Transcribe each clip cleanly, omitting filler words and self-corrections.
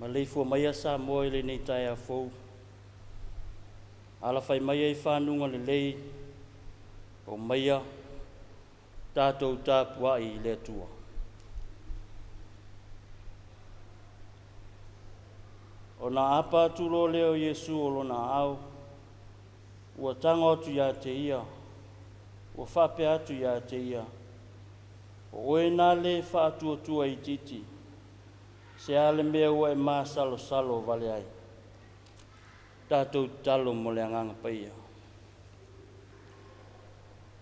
Maleifua maia Samoa i lenei taeao fou. Alafai maia i fanuga lelei, o maia tatou tapuai i le Atua. Ona apa atu loa lea o Iesu o lona aao, ua tago atu ia te ia, ua faapea atu ia te ia, O oe na le faatuatua itiiti, se a le mea ua e masalosalo vale ai. Tatou tatalo mo le Agaga Paia.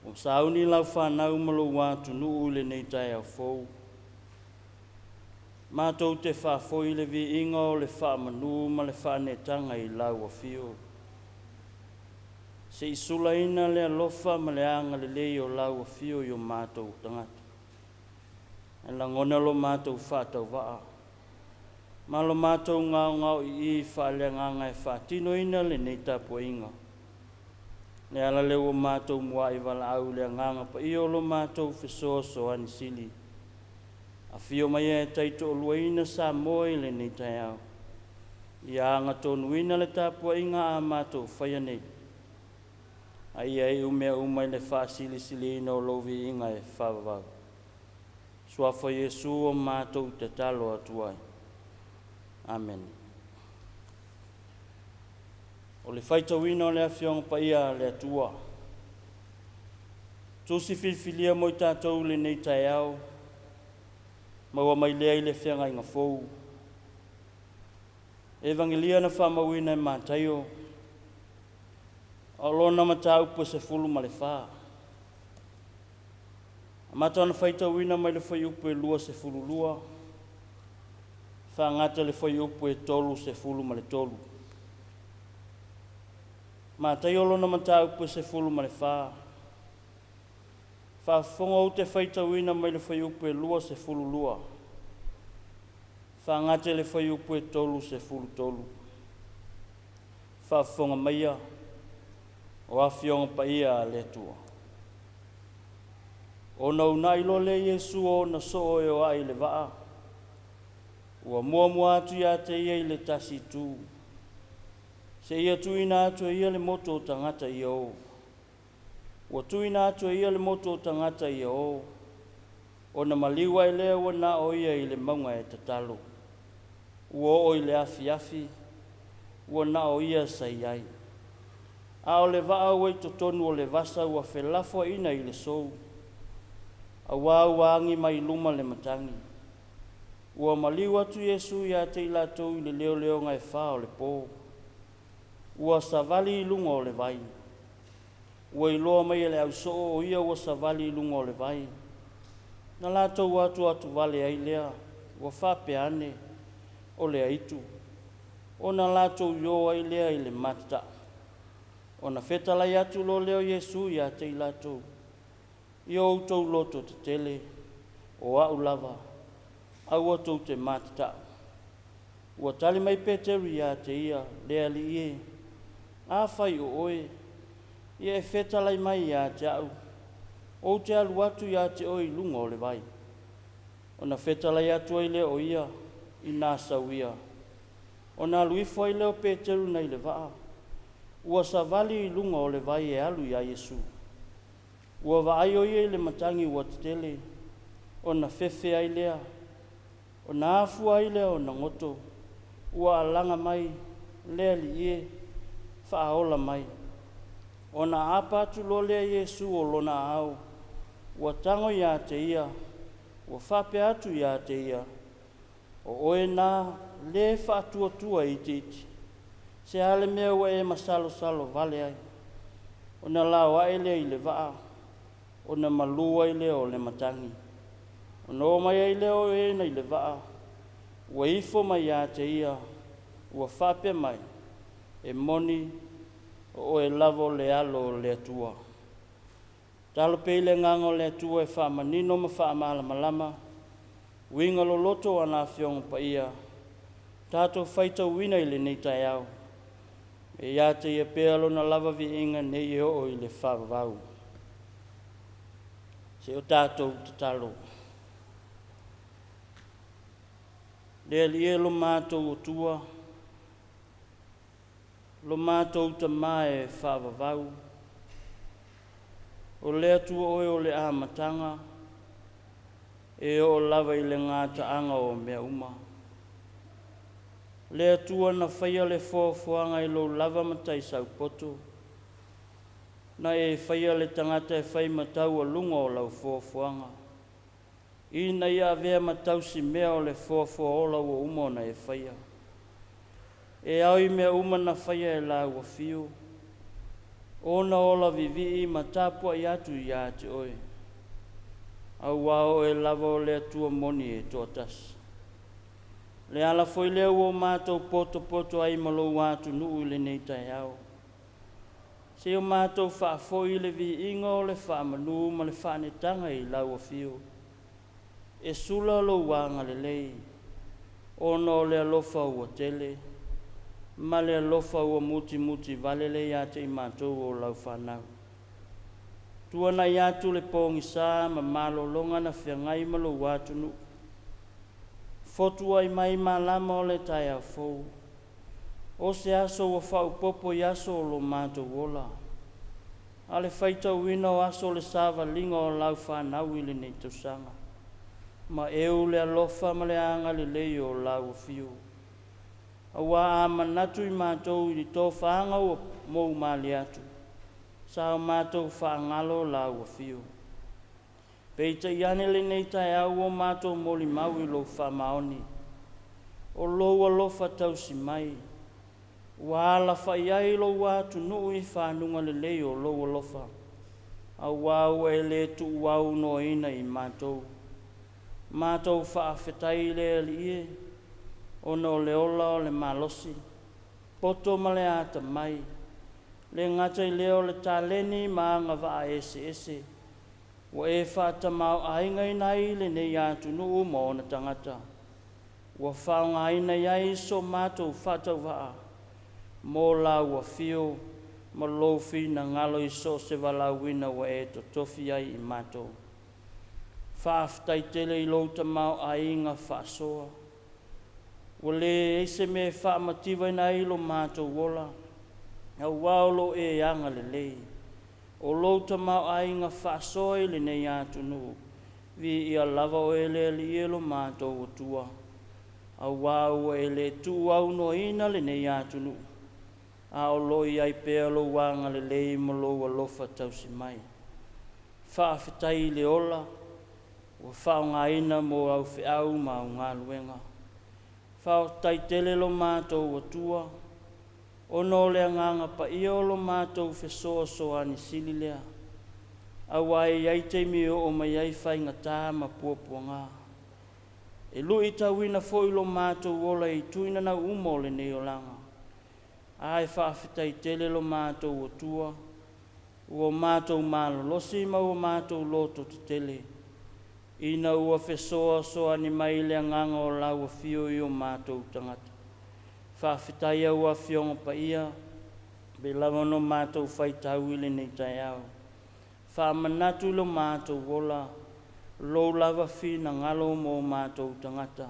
Ua sauni lau fanau ma lou atunuu i lenei taeao fou. Matou te faafoi le viiga o le faamanu ma le faaneetaga i lau afio. Se i sulaina le alofa ma le agalelei o lau afio i o matou tagata. E lagona lo matou faatauvaa ma lo matou gaogaoi'i faaleagaga e faatinoina lenei tapuaiga. Le ala lea ua matou muai valaau i le Agaga Paia o lo matou fesoasoani sili. Afio mai e taitoaluaina Samoa i lenei taeao. Ia agatonuina le tapuaiga a matou faia nei. A ia iu mea uma i le faasilisiliina o lou viiga e faavavau. Suafa Iesu o matou tatalo atu ai. Amene. O le faitauina o le Afioga Paia a le Atua. Tusi filifilia mo i tatou i lenei taeao, maua mai lea i le feagaiga fou. Evagelia na faamauina e Mataio, o lona mataupu e 14. Amata ona faitauina mai le fuaiupu e 22, faagata le fuaiupu e 33. Mataio lona mataupu e 14. Faafofoga ou te faitauina mai le fuaiupu e 22, faagata le fuaiupu e 33. Faafofoga maia o Afioga Paia a le Atua. Ona uunai loa lea Iesu o ona soo e oai i le vaa, ua muamua atu ia te ia i le tasi itu, seia tuuina atu e ia le motu o tagata ia o. Ua tuuina atu e ia le motu o tagata ia o, ona maliu ae lea ua na o ia i le mauga e tatalo. Ua oo i le afiafi, ua na o ia sa i ai. A o le vaa ua i totonu o le vasa ua felafoaiina i le sou, auā ua agi mai luma le matagi. Ua maliu atu Iesu ia te i latou i le leoleoga e fa o le pō. Ua savali i luga o le vai. Ua iloa mai e le ausoo o ia ua savali i luga o le vai. Na latou atuatuvale ai lea, ua faapea ane, o le aitu, ona latou io ai lea i le matataa. Ona fetalai atu loa lea o Iesu ia te i latou, I o outou loto tetele, o a'u lava, aua tou te matataa. Ua tali mai Peteru ia te ia, Le Alii e, afai o oe, ia e fetalai mai ia te a'u, ou te alu atu ia te oe i luga o le vai. Ona fetalai atu ai lea o ia, Inā sau ia. Ona alu ifo ai lea o Peteru nai le vaa, ua savali i luga o le vai e alu iā Iesu. Ua vaai o ia i le matagi ua tetele, ona fefe ai lea, ona afua ai lea ona goto, ua alaga mai, Le Alii e, faaola mai. Ona apa atu loa lea Iesu o lona aao, ua tago ia te ia, ua faapea atu ia te ia, O oe na le faatuatua itiiti, se a le mea ua e masalosalo vale ai? Ona lao ae lea i le vaa, ona malū ai lea o le matagi. Ona o mai ai lea o e nai le vaa, Ua ifo mai ia te ia, ua faapea mai, E moni, o oe lava o le Alo o le Atua. Tatalo pea i le Agaga o le Atua e faamanino ma faamalamalama uiga loloto o ana Afioga Paia, tatou faitauina i lenei taeao. E ia te ia pea lona lava viiga nei e oo i le faavavau. Se i o tatou tatalo. Le Alii e lo matou Atua, lo matou Tamā e faavavau, o le Atua oe o le amataga, e oo lava i le gataaga o mea uma. Le Atua na faia le foafoaga i lou lava matai saupoto, na e faia le tagata e fai ma taualuga o lau foafoaga, ina ia avea ma tausimea o le foafoa ola ua uma ona e faia. E ao i mea uma na faia e lau afio, ona ola viivii ma tapuai atu ia te oe, auā o oe lava o le Atua moni e toatasi. Le ala foi lea ua o matou potopoto ai ma lou atunuu i lenei taeao, seia o matou faafoi le viiga o le faamanu ma le faanetaga i lau afio, e sula lou agalelei, ona o le alofa ua tele, ma le alofa ua mutimutivale lea ia te i matou o lau fanau. Tuanai atu le pogisa ma malologa na feagai ma lou atunuu, fotuai mai malama o le taeao fou, o se aso ua faaopoopo i aso o lo matou ola, a o le faitauina o aso o le savaliga o lau fanau i lenei tausaga, ma eu le alofa ma le agalelei o lau afio. Auā a manatu i matou i le tofaga ua moumalie atu, sa o matou faagalo lau afio. Peitai ane lenei taeao ua matou molimau i lou faamaoni, o lou alofa tausi mai, ua alafai ai lou atunuu i fanuga lelei o lou alofa, auā ua e le tuuaunoaina i matou. Matou faafetai i le Alii e, ona o le ola o le malosi, poto ma le atamai, le gata i lea o le taleni ma agavaa eseese, ua e faatamaoaigaina ai lenei atunuu ma ona tagata, ua faaaogaina i ai so matou faatauvaa mo lau afio ma lou finagalo i so o se valaauina ua e totofi ai i matou. Faafetai tele i lou tamaoaiga faasoa, ua leai se mea e faamativaina ai lo matou ola, auā o lo o e agalelei, o lou tamaoaiga faasoa i lenei atunuu. Viia lava oe le Alii e lo matou Atua, auā ua e le tuuaunoaina lenei atunuu, a o lo o i ai pea lou agalelei ma lou alofa tausi mai. Faafetai i le ola ua faaaogaina mo au feau ma au galuega. Faafetai tele lo matou Atua, ona o le Agaga Paia o lo matou fesoasoani sili lea, auā e i ai taimi e oo mai ai faigata ma puapuaga, e luitauina foi lo matou ola i tuinanau uma o lenei olaga. Ae faafetai tele lo matou Atua, ua matou malolosi ma ua matou loto tetele, ina ua fesoasoani mai le Agaga o lau afio i o matou tagata. Faafetai au Afioga Paia, pei lava ona matou faitau i lenei taeao, faamanatu i lo matou ola lou lava finagalo mo matou tagata,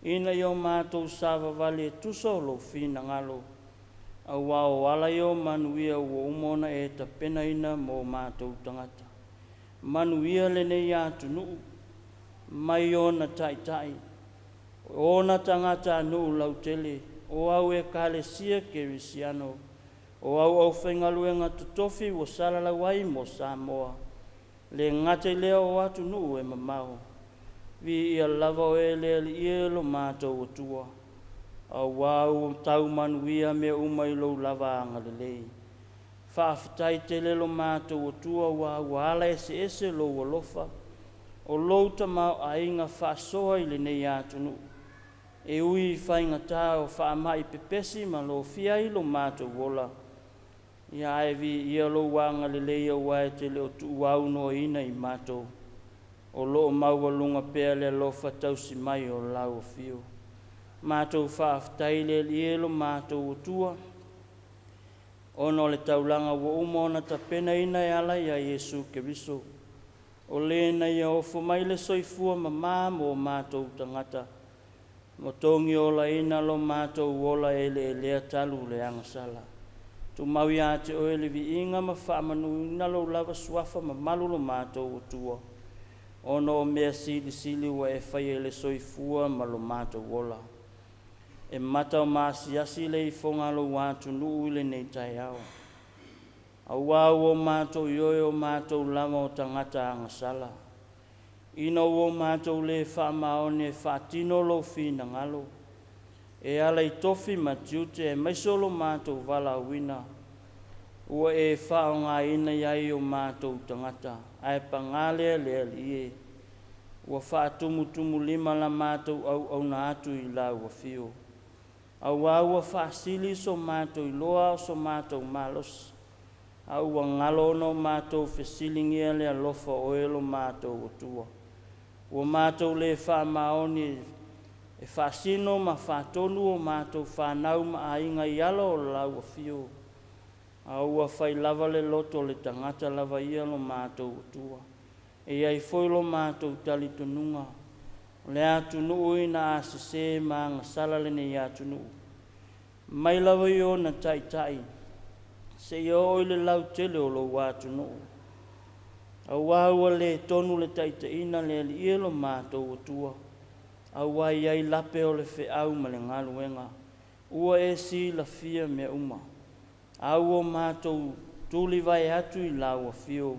ina ia o matou savavali e tusa o lou finagalo, auā o ala ia o manuia ua uma ona e tapenaina mo matou tagata. Manuia lenei atunuu mai ona taitai, o ona tagatanuu lautele, o au Ekalesia Kerisiano, o au aufaigaluega totofi ua salalau ai mo Samoa, le gata i lea o atunuu e mamao. Viia lava oe le Alii e lo matou Atua, auā ua tau manuia mea uma i lou lava agalelei. Faafetai tele lo matou Atua, aua ua ala eseese lou alofa, o lou tamaoaiga faasoa i lenei atunuu. E ui i faigata o faamai pepesi ma lofia ai lo matou ola, ia ae viia lou agalelei aua e te le o tuuaunoaina i matou. O lo o maualuga pea le alofa tausi mai o lau afio. Matou faafetai le Alii e lo matou Atua, ona o le taulaga ua uma ona tapenaina e ala ia Iesu Keriso, o le na ia ofo mai le soifua mamā mo matou tagata, ma togiolaina lo matou ola eleelea talu le agasala. Tumau ia te oe le viiga ma faamanuina lou lava suafa mamalu lo matou Atua, ona o mea silisili ua e faia i le soifua ma lo matou ola. E mata o maasiasi le ifoga a lou atunuu i lenei taeao, auā ua matou ioe o matou lava o tagata agasala, ina ua matou lē faamaoni e faatino lou finagalo e ala i tofi ma tiute aemaise o lo matou valaauina ua e faaaogaina i ai o matou tagata. Ae pagā lea le Alii e, ua faatumutumulima la matou auauna atu i lau afio, auā ua faasili so matou iloa o so matou malosi, a ua galo ona o matou fesiligia le alofa o oe lo matou Atua. Ua matou lē faamaoni e faasino ma faatonu o matou fanau ma aiga i ala o lau afio, a ua fai lava le loto o le tagata lava ia lo matou Atua. E i ai foi lo matou talitonuga, o le atunuu ina a sesē ma agasala lenei atunuu, mai lava i ona taitai seia oo i le lautele o lou atunuu, auā ua lē tonu le taitaiina a le Alii e lo matou Atua, auā e i ai lape o le feau ma le galuega. Ua e silafia mea uma, a ua matou tulivae atu i lau afio.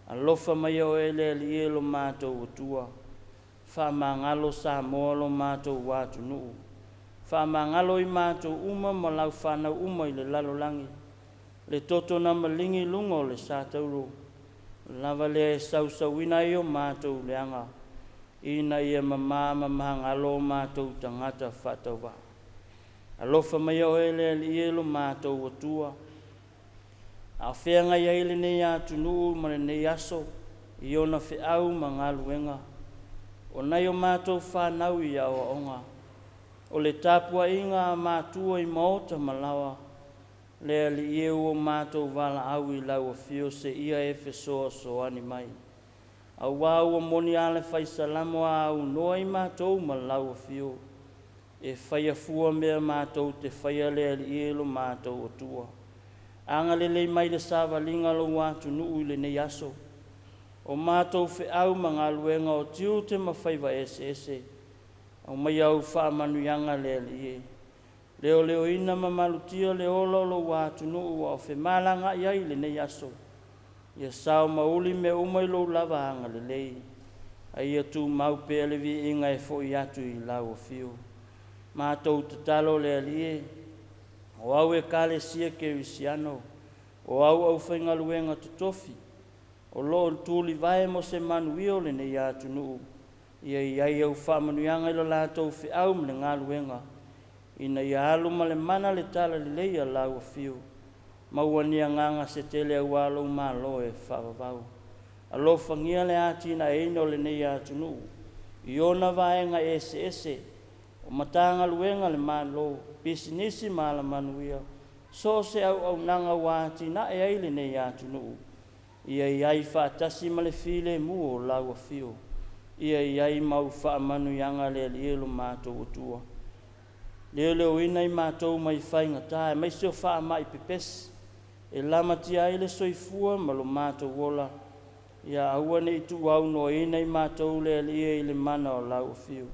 Alofa maia oe le Alii e lo matou Atua, faamagalo Samoa lo matou atunuu, faamagalo i matou uma ma lau fanau uma i le lalolagi, le toto na maligi i luga o le satauro lava lea e sausauina ai o matou leaga, ina ia mamā ma magalo o matou tagata faatauvaa. Alofa maia oe le Alii e lo matou Atua, a o feagai ai lenei atunuu ma lenei aso i ona feau ma galuega, o nai o matou fanau i aoaoga, o le tapuaiga a matua i maota ma laoa, le Alii e, ua matou valaau i lau afio seia e fesoasoani mai, auā ua moni a le Fai Salamo, a aunoa i matou ma lau afio, e faia fua mea matou te faia le Alii e lo matou Atua. Agalelei mai i le savaliga a lou atunuu i lenei aso, o matou feau ma galuega o tiute ma faiva eseese, aumaia au faamanuiaga le Alii e, leoleoina ma malutia le ola o lou atunuu a o femalagaai ai i lenei aso. Ia sao ma uli mea uma i lou lava agalelei, a ia tumau pea le viiga e fo'i atu i lau afio. Matou tatalo le Alii e, o au Ekalesia Kerisiano, o au aufaigaluega totofi o lo o tulivae mo se manuia o lenei atunuu, ia i ai au faamanuiaga i le latou feau ma le galuega, ina ia alu ma le mana le talalelei a lau afio, maua ni agaga se tele auā lou Malo e faavavau. Alofagia le atinaeina o lenei atunuu i ona vaega eseese, o Matagaluega a le Malo, pisinisi ma alamanuia, so o se auaunaga ua atinae ai lenei atunuu, ia i ai faatasi ma le filemu o lau afio. Ia i ai ma au faamanuiaga le Alii e lo matou Atua. Leoleoina i matou mai faigata aemaise o faamai pepesi e lamatia ai le soifua ma lo matou ola, ia aua ne i tuuaunoaina i matou le Alii e i le mana o lau afio.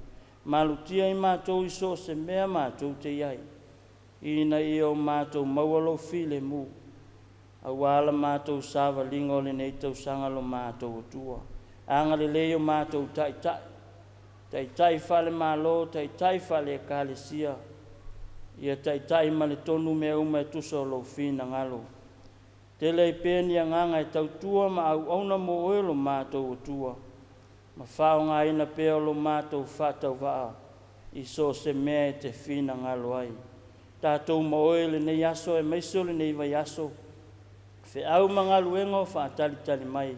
Malutia i matou i so o se mea matou te i ai, ina ia o matou maua lou filemu, auā la matou savaliga o lenei tausaga lo matou Atua. Agalelei o matou taitai, taitai faale-Malo, taitai faale-Ekalesia, ia taitai ma le tonu mea uma e tusa o lou finagalo. Tele ai pea ni agaga e tautua ma auauna mo oe lo matou Atua, ma faaaogaina pea o lo matou faatauvaa. i so o se mea e te finagalo ai. Tatou ma oe i lenei aso aemaise o lenei vaiaso, feau ma galuega o faatalitali mai,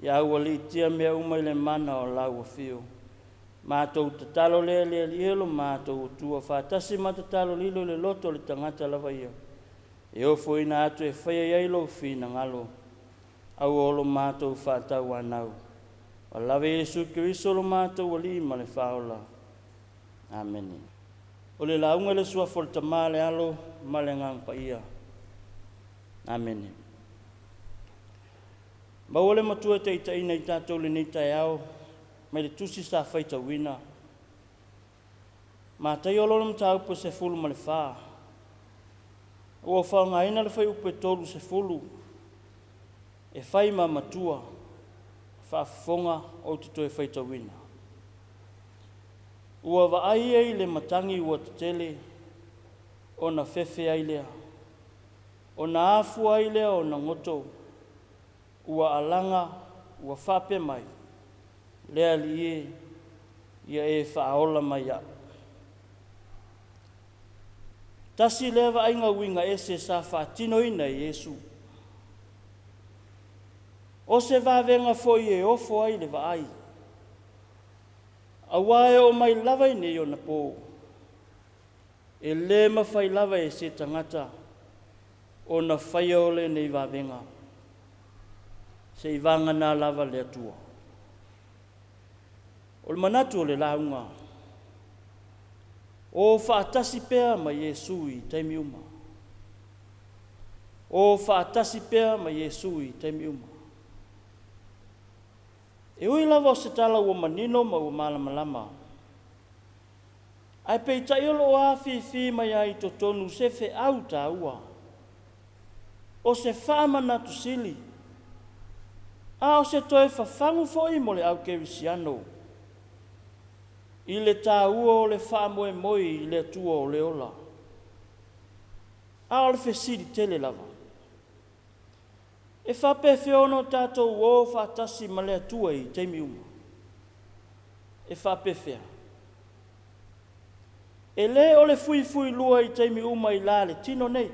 ia aualiitia mea uma i le mana o lau afio. Matou tatalo lea le Alii e lo matou Atua, faatasi ma tatalo lilo i le loto o le tagata lava ia, e ofoina atu e faia i ai lou finagalo, aua o lo matou faatauanau. Ua lava Iesu Keriso lo matou Alii ma le Faaola. Amene. O le lauga i le Suafa o le Tama, le Alo ma le Agaga Paia. Amene. Maua le Matua e taitaiina i tatou lenei taeao mai le tusi sa faitauina. Mataio lona mataupu e 14. Ua faaaogaina le fuaiupu e 30 e fai ma matua faafofoga ou te toe faitauina. Ua vaai ia i le matagi ua tetele ona fefe ai lea, ona afua ai lea ona goto, ua alaga ua faapea mai, le Alii e, ia e faaola mai au. Tasi lea vaaiga uiga ese sa faatinoina e Iesu. O se vavega foi e ofo ai le vaai, auā e oo mai lava i nei ona pō, e lē mafai lava e se tagata ona faia o lenei vavega, seivagana lava le Atua. O le manatu o le lauga, o faatasi pea ma Iesu i taimi uma. O faatasi pea ma Iesu i taimi uma. E ui lava o se tala ua manino ma ua malamalama, ae peitai o lo o afifi mai lava i totonu se feau taua, o se faamanatu sili, a o se toe fafagu foi mo le au kerisiano i le taua o le faamoemoe i le Atua o le ola. A o le fesili tele lava, e faapefea ona tatou o faatasi ma le Atua i taimi uma? E faapefea? E lē o le fuifuilua i taimi uma i la le tino nei,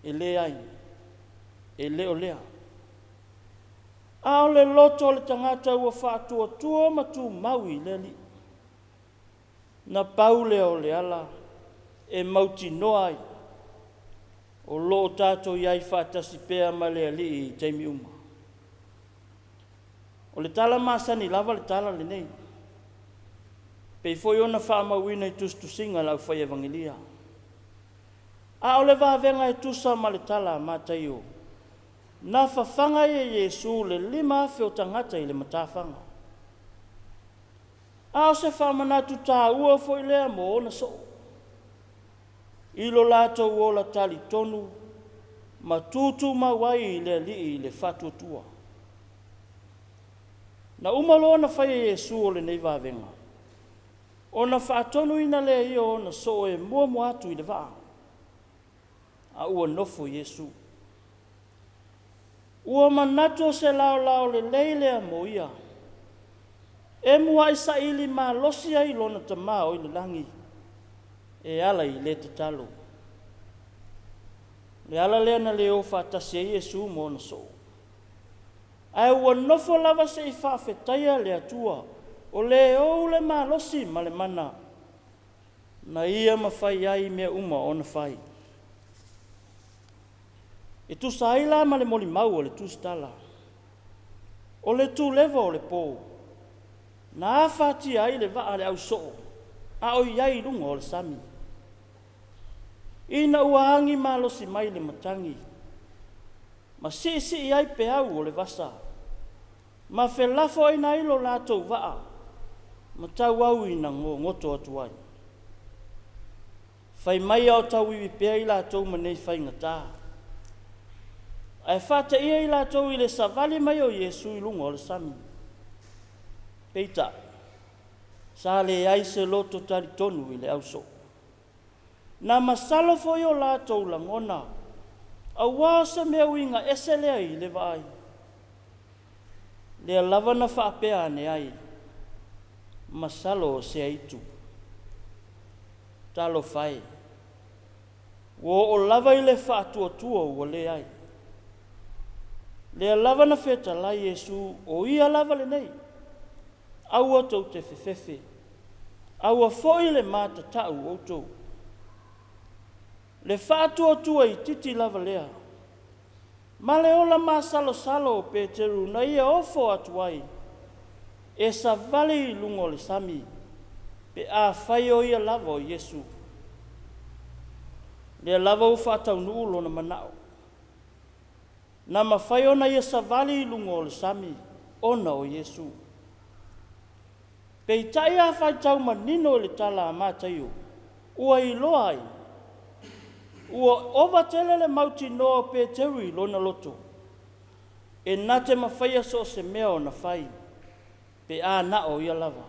e leai, e lē o lea. A o le loto o le tagata ua faatuatua ma tumau i le Alii. Na pau lea o le ala e mautinoa ai o lo o tatou i ai faatasi pea ma le Alii i taimi uma. O le tala masani lava le tala lenei, pei foi ona faamauina i tusitusiga a le aufai evagelia. A o le vavega e tusa ma le tala a Mataio, na fafaga ai e Iesu le 5,000 o tagata i le matafaga. A o se faamanatu taua foi lea mo ona soo, i lo latou ola talitonu ma tutumau ai i le Alii i le faatuatua. Na uma loa ona fai e Iesu o lenei vavega, ona faatonuina lea ia o ona soo e muamua atu i le vaa, a ua nofo Iesu. Ua manatu o se laolao lelei lea mo ia, e muai saili malosi ai lona Tama o i le lagi, e ala i le tatalo. Le ala lea na le o faatasi ai Iesu ma ona soo. Ae ua nofo lava se i faafetaia le Atua, o le ou le malosi ma le mana, na ia mafai ai mea uma ona fai. E tusa ai la ma le molimau o le tusitala, o le tuleva o le pō, na afatia ai le vaa a le ausoo, a o i ai i luga o le sami. Ina ua agi malosi mai le matagi, ma siisii ai peau o le vasa, ma felafoaiina ai lo latou vaa, ma tauau ina gogoto atu ai. Fai mai a o tauivi pea i latou ma nei faigata, ae faateia i latou i le savali mai o Iesu i luga o le sami. Peitai, sa leai se loto talitonu i le ausoo. Na masalo foi o latou lagona, auā o se mea uiga ese lea i le vaai. Lea lava na faapea ane ai, Masalo o sea itu. Talofa e! Ua oo lava i le faatuatua ua leai. Lea lava na fetalai Iesu, o ia lava lenei. Aua tou te fefefe, aua foi le matata'u outou. Le faatuatua itiiti lava lea, ma le ola masalosalo o Peteru na ia ofo atu ai, e savali i luga o le sami, pe afai o ia lava o Iesu. Lea lava ua faataunuu lona manao. Na mafai ona ia savali i luga o le sami ona o Iesu. Peitai a faitau manino i le tala a Mataio, ua iloa ai, ua ova tele le mautinoa o Peteru i lona loto, e na te mafaia so o se mea ona fai, pe a na o ia lava.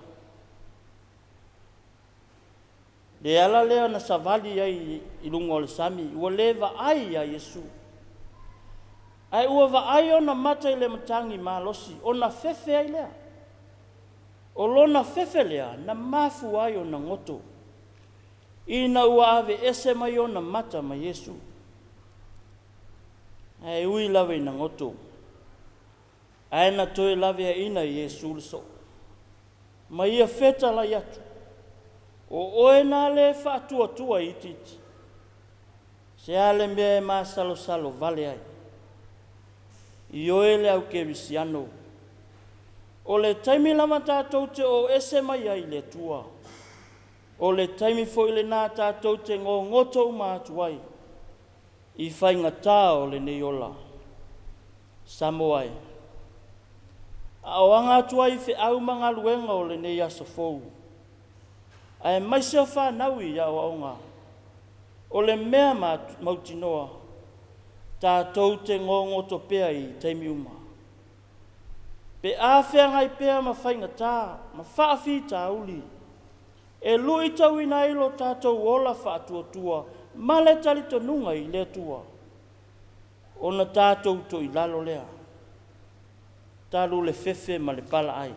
Le ala lea na savali ai i luga o le sami, ua le vaai iā Iesu. Ae ua vaai ona mata i le matagi malosi, ona fefe ai lea. O lona fefe lea na mafua ai ona goto, ina ua aveese mai ona mata ma Iesu. Ae ui lava ina goto, ae na toe laveaina e Iesu le soo, ma ia fetalai atu, O oe na le faatuatua itiiti, se a le mea e masalosalo vale ai? Ioe le au kerisiano, o le taimi lava tatou te o ese mai ai i le Atua, o le taimi foi lenā tatou te gogoto uma atu ai i faigata o lenei ola. Samoa e, a o aga atu ai i feau ma galuega o lenei aso fou, aemaise o fanau i aoaoga, o le mea mautinoa, tatou te gogoto pea i taimi uma. Pe a feagai pea ma faigata ma faafitauli, e luitauina ai lo tatou ola faatuatua ma le talitonuga i le Atua, ona tatou toilalo lea, talu le fefe ma le palaai.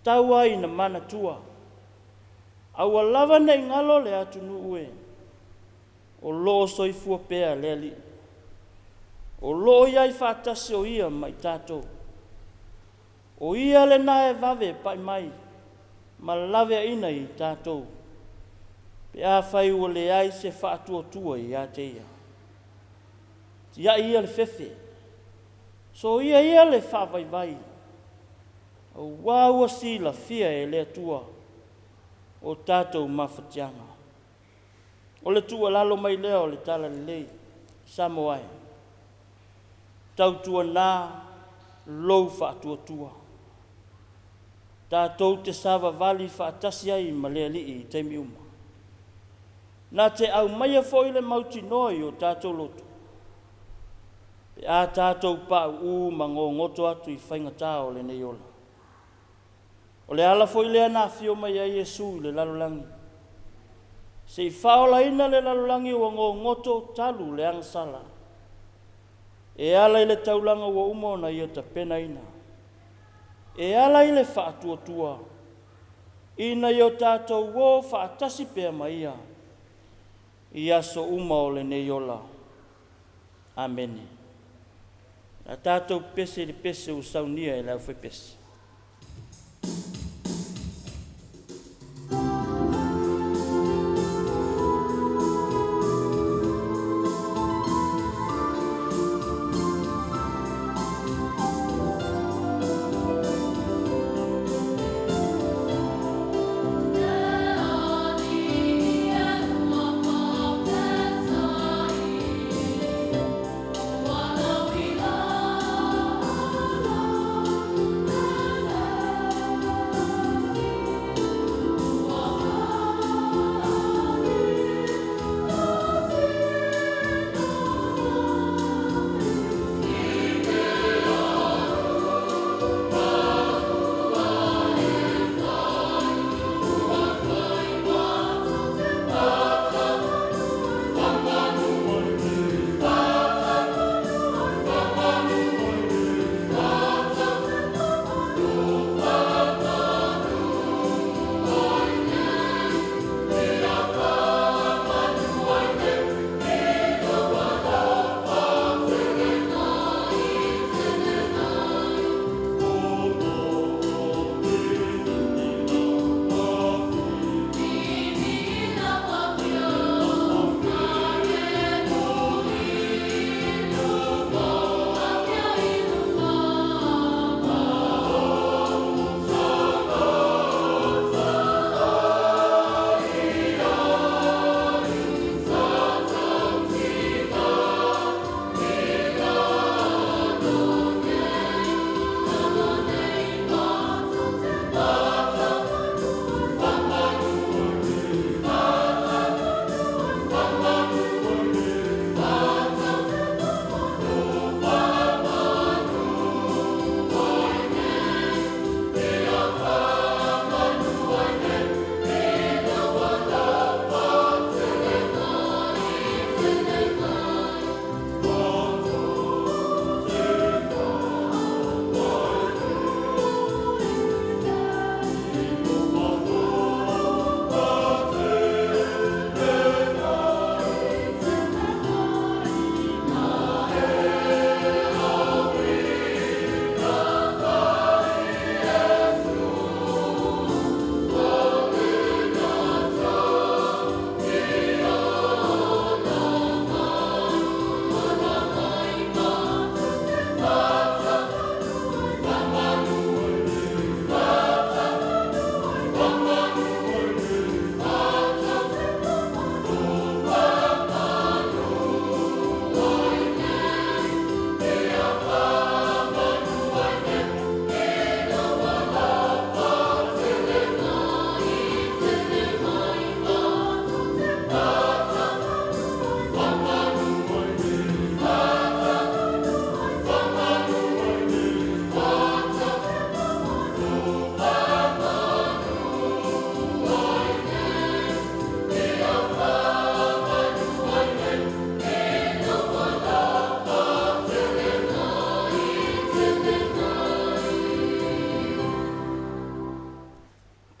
Tau ai ina manatua, aua lava ne i galo le atunuu e, o lo o soifua pea le Alii, o lo o i ai faatasi o Ia ma i tatou. O Ia lena e vave pai mai ma laveaina i tatou, pe afai ua leai se faatuatua ia te Ia. Tiai ia le fefe, soia ia le faavaivai, auā ua silafia e le Atua o tatou mafatiaga. O le tuualalo mai lea o le Talalelei, Samoa e, tautuana lou faatuatua. Tatou te savavali faatasi ai ma le Alii i taimi uma. Na te aumaia foi le mautinoa i o tatou loto, pe a tatou pauu ma gogoto atu i faigata o lenei ola. O le ala foi lea na afio mai ai Iesu i le lalolagi, se i faaolaina le lalolagi ua gogoto talu le agasala, e ala i le taulaga ua uma ona ia tapenaina, e ala i le faatuatua, ina ia o tatou o faatasi pea ma ia i aso uma o lenei ola. Amene. O le a tatou pese i le pese ua saunia e le aufaipese.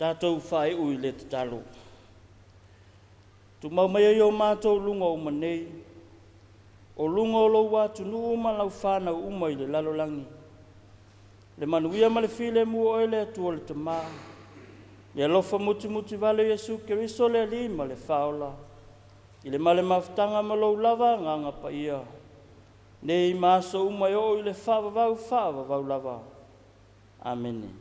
Tatou faaiu i le tatalo. Tumau maia i o matou luga uma nei, o luga o lou atunuu ma lau fanau uma i le lalolagi. Le manuia ma le filemu o oe le Atua le Tama, le alofa mutimutivale o Iesu Keriso le Alii ma le Faaola, i le ma le mafutaga ma lou lava Agaga Paia, nei ma aso uma e oo i le faavavau faavavau lava. Amene.